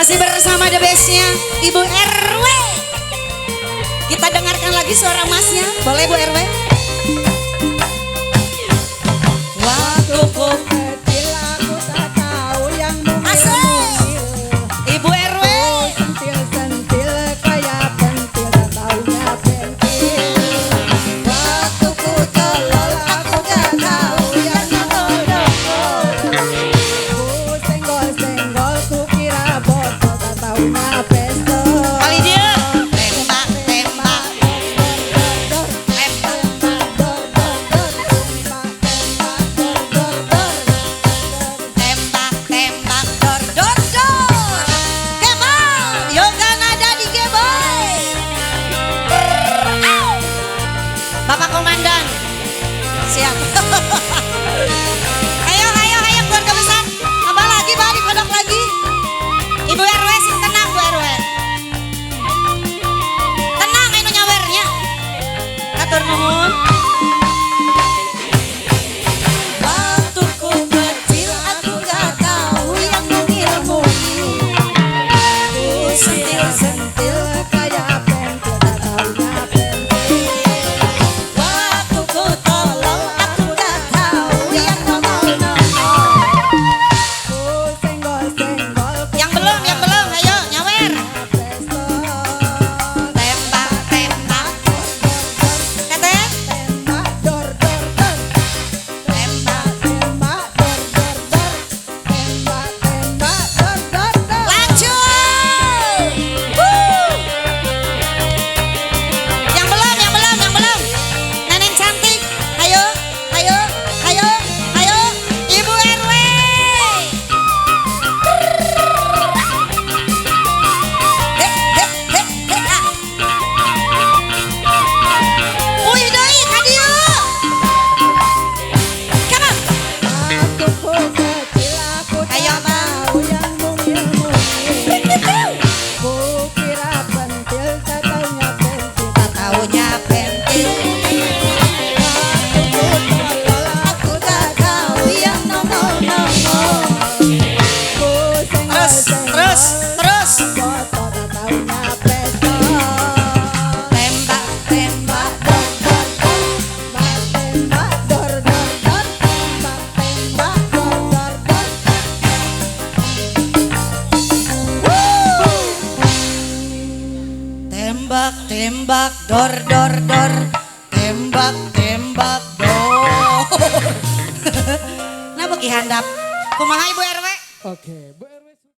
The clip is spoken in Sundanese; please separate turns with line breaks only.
Masih bersama the bestnya Ibu RW. Kita dengarkan lagi suara masnya. Boleh Bu RW?
Waktu ku kecil aku tak tahu yang
Asik. Ibu RW.
Sentil-sentil kayak pentil, tak taunya pentil. Waktu ku tolol aku gak tahu yang nongol-nongol. Ku senggol-senggol ku kira botol, tak taunya pistol.
Kali dia. Tembak, tembak,
Dor,
tembak.
dor, dor, dor, tembak, tembak, dor, dor, dor.
Tembak, tembak, dor, dor, dor. Come on, Yoga Nada di Geboy. Au. Bapak Komandan, siap. Ayo, ayo, ayo keluarga besar. Tambah lagi, balik kodok lagi. Ibu RW sing tenang, Bu RW. Tenang, anu nyawernya. Hatur nuhun.
Waktu ku kecil aku gak tahu yang mungil-mungil. Ku sentil-sentil kayak pentil, tak taunya pentil. Waktu ku tolol aku gak tahu yang nongol-nongol. Ku senggol-senggol ku
Yang belum, ayo nyawer.
pistol.
Tembak, tembak. Teteh.
Tembak dor dor dor.
Tembak.
Tembak dor dor dor. Tembak tembak dor dor dor.
Lanjut. Woo. Yang belum, yang belum, yang belum. Neneng cantik. Ayo, ayo, ayo, ayo. Ibu RW. He, he, he, he, ah. Uih deui ka dieu. Come on.
Waktu ku kecil aku
Ayo,
tak
Bang.
tahu yang mungil-mungil. Ku kira pentil, tak taunya pentil.
Tak taunya pentil.
Waktu ku tolol aku tak tahu yang nongol-nongol. Ku
Terus, terus,
senggol-senggol
terus.
botol, tak taunya pistol.
Tembak, tembak.
Dor dor dor, tembak dor dor dor, tembak tembak dor dor dor.
Woo. Tembak, tembak, dor, dor, dor. Tembak, tembak, dor. Nah, bagi handap. Kumaha Ibu RW?
Oke, Bu.